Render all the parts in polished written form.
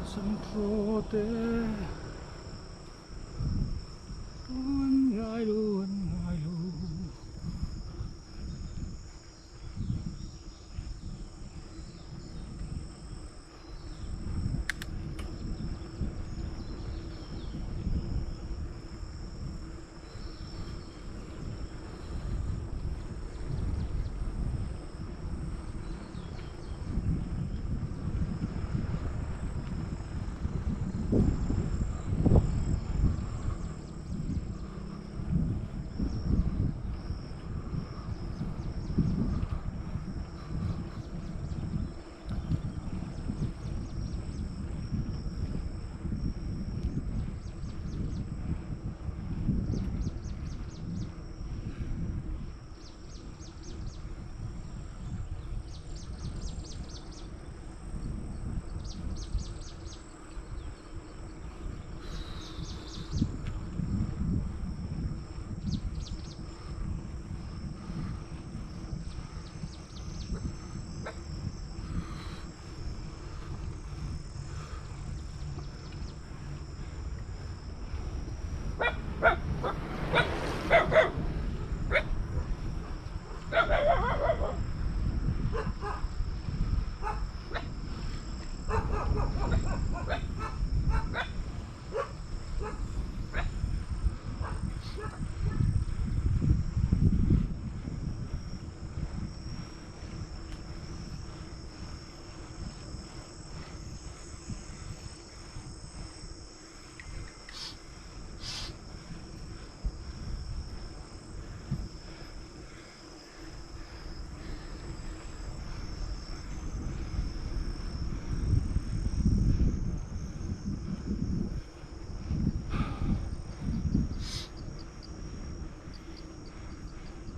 Sam te an ngai lo an ngai lo.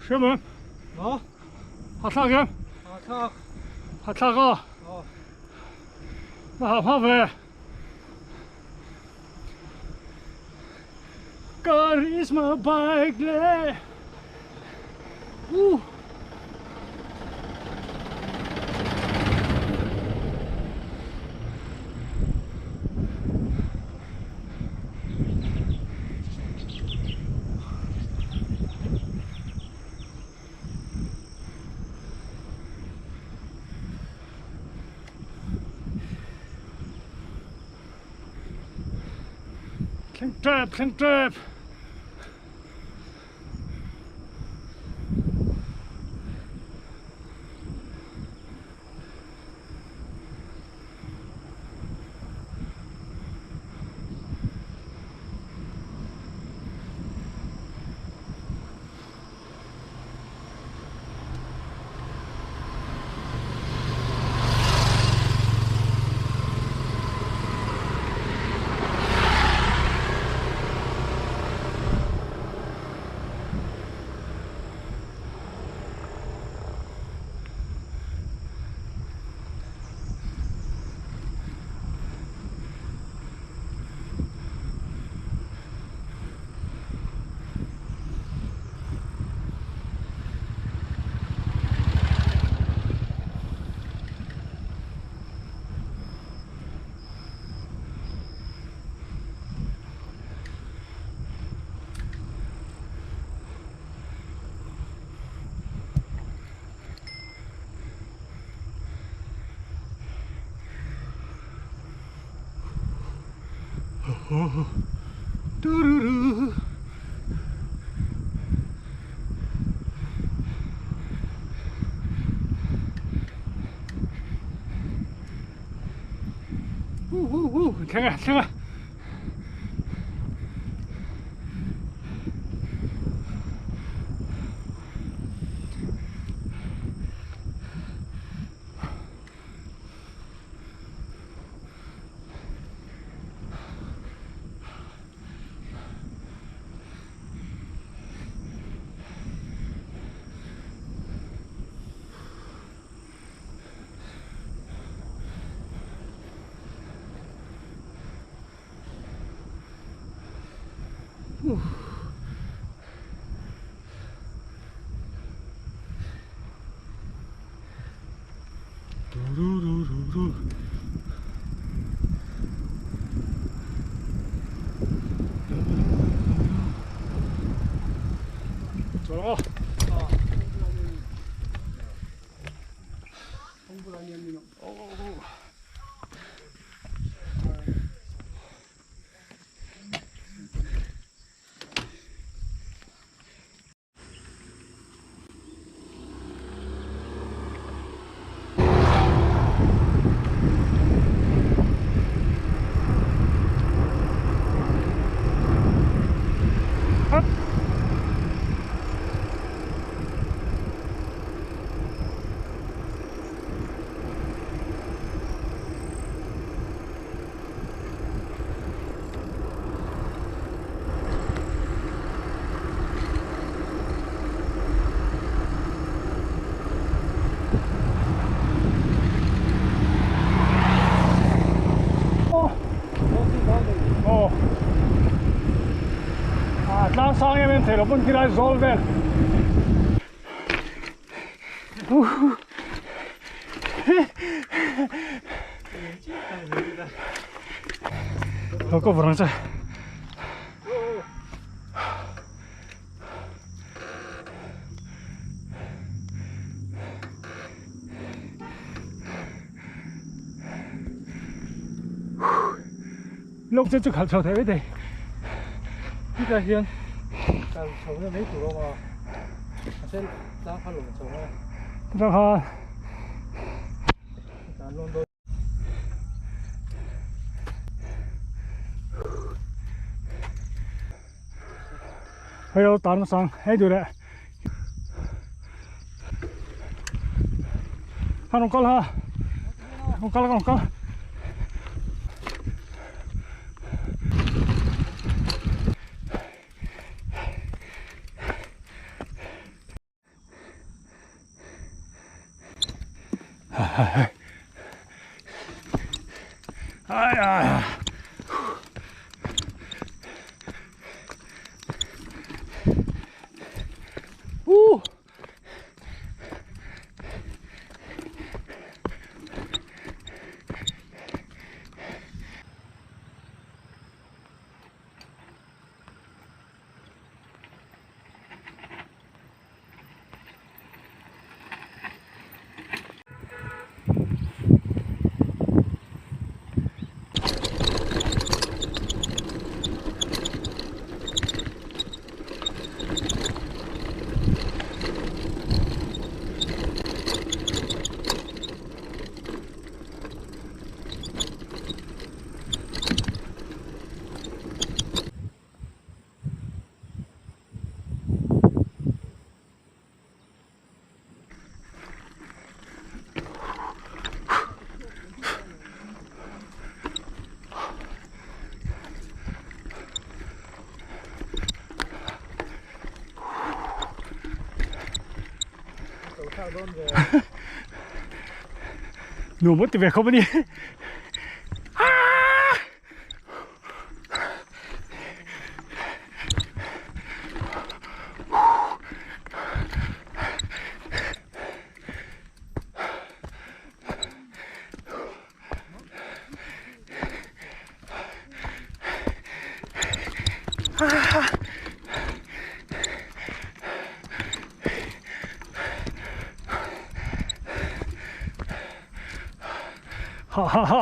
师傅，啊，好唱歌，好唱，好唱歌，哦，那好胖肥。Charisma bike le. Thleng tep, thleng tep. Tururu. 呜呜呜，看看看看。 嘟嘟嘟嘟嘟。thei lo pawn khilai zawl vel. Lo cover ang che. Lawk che chu khalh chho thei mai thei. Hetah hian kal chho na mai tur a awm a, mahse tlang kha lawm chho a. Tlang kha. Hetah an lawn dawn. Hei lo tan sang hei duh leh. Ha rawn kal ha. Rawn kal rawn kal. Ai ai. Uh. Nuam ti ve khawp a ni. Ha ha ha.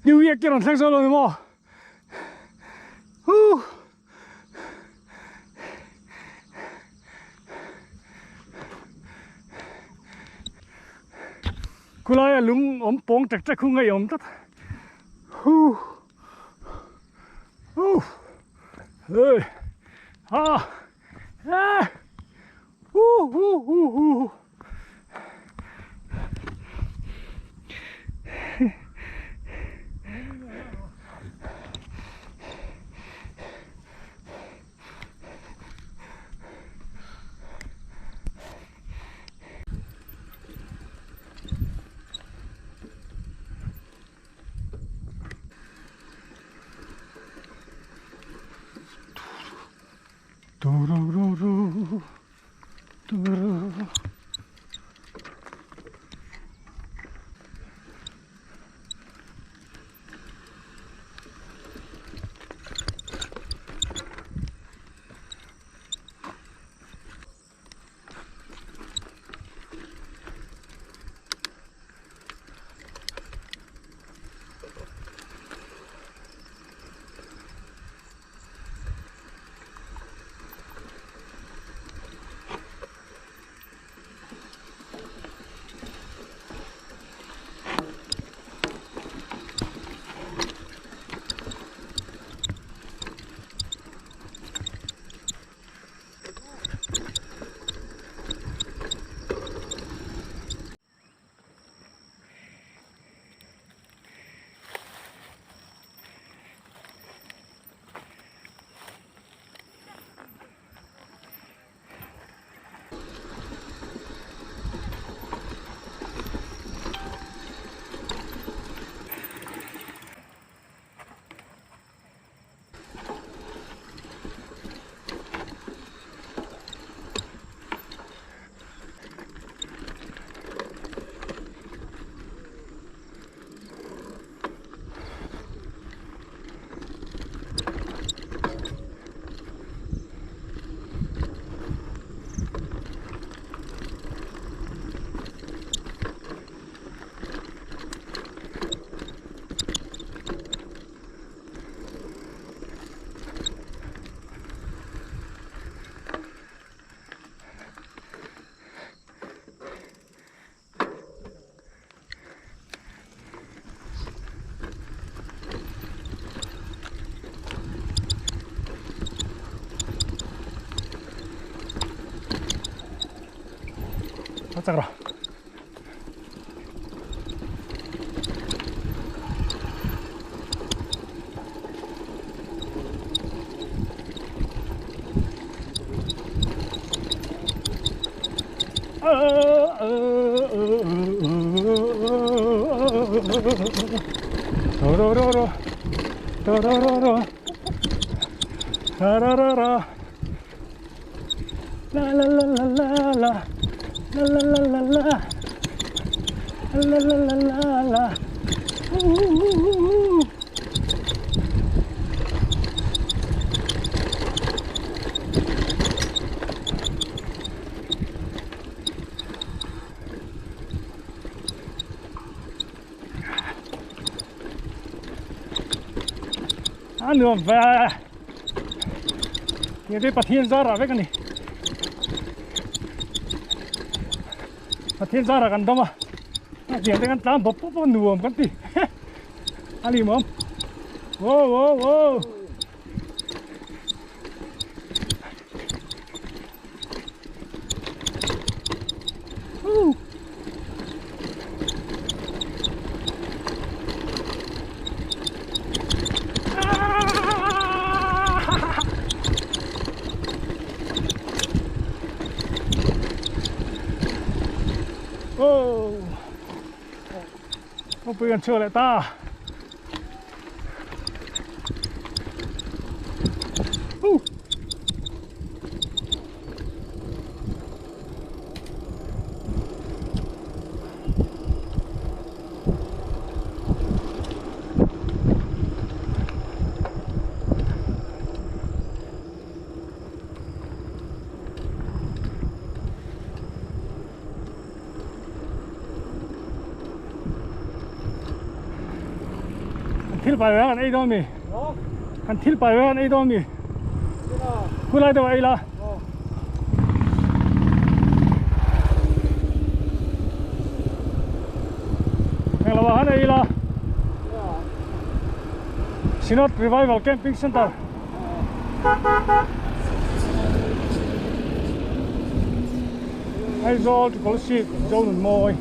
New Year ke rawn thleng zo lo ni maw? Huh. Khulaia lung awm pawng tek tek hu ngei awm tlat. Huh. Huh. Hey. Ha. Eh. Huh huh huh huh. Turururu. Tururu. Tho chak rawh. La la la la la la la la la la la la la la la la Ooh. A nuam ve Tiang te Pathian zarah vek a ni Pathian zarah kan dam a tiang te kan tlang bawp bawp a nuam kan ti a ni mawm wow wow wow Woo! Oh! Kawngpui kan chhuak leh ta. Woo! Thil pai ve kan ei dawn mi? Kan thil pai ve kan ei dawn mi? Khulai deuh ei la. Englo ah han ei ila. Synod Revival Camping Center. Aizawl to Kolasib Zonunmawi.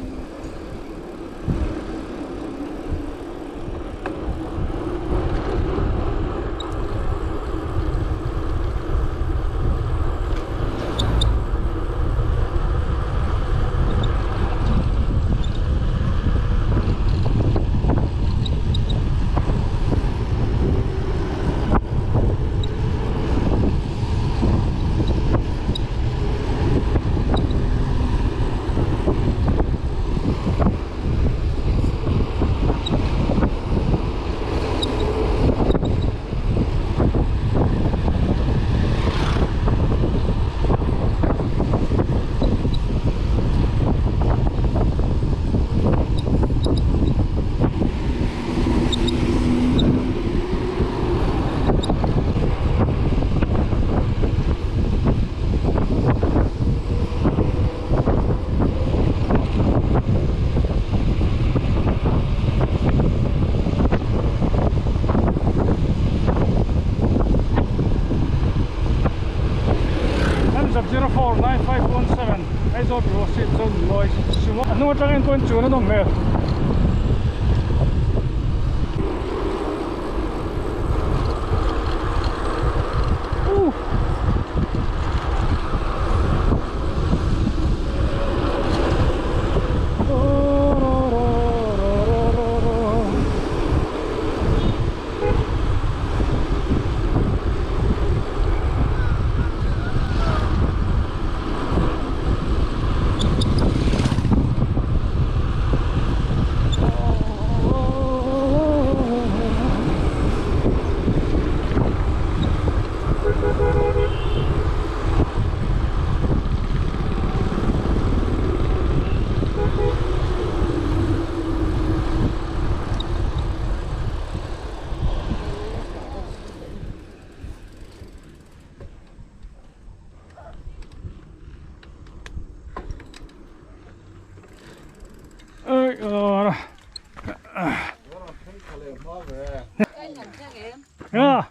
MZ049517 Aizawl to Kolasib Zonunmawi Sumo a hnung atangin pawhin chun a nawm hmel.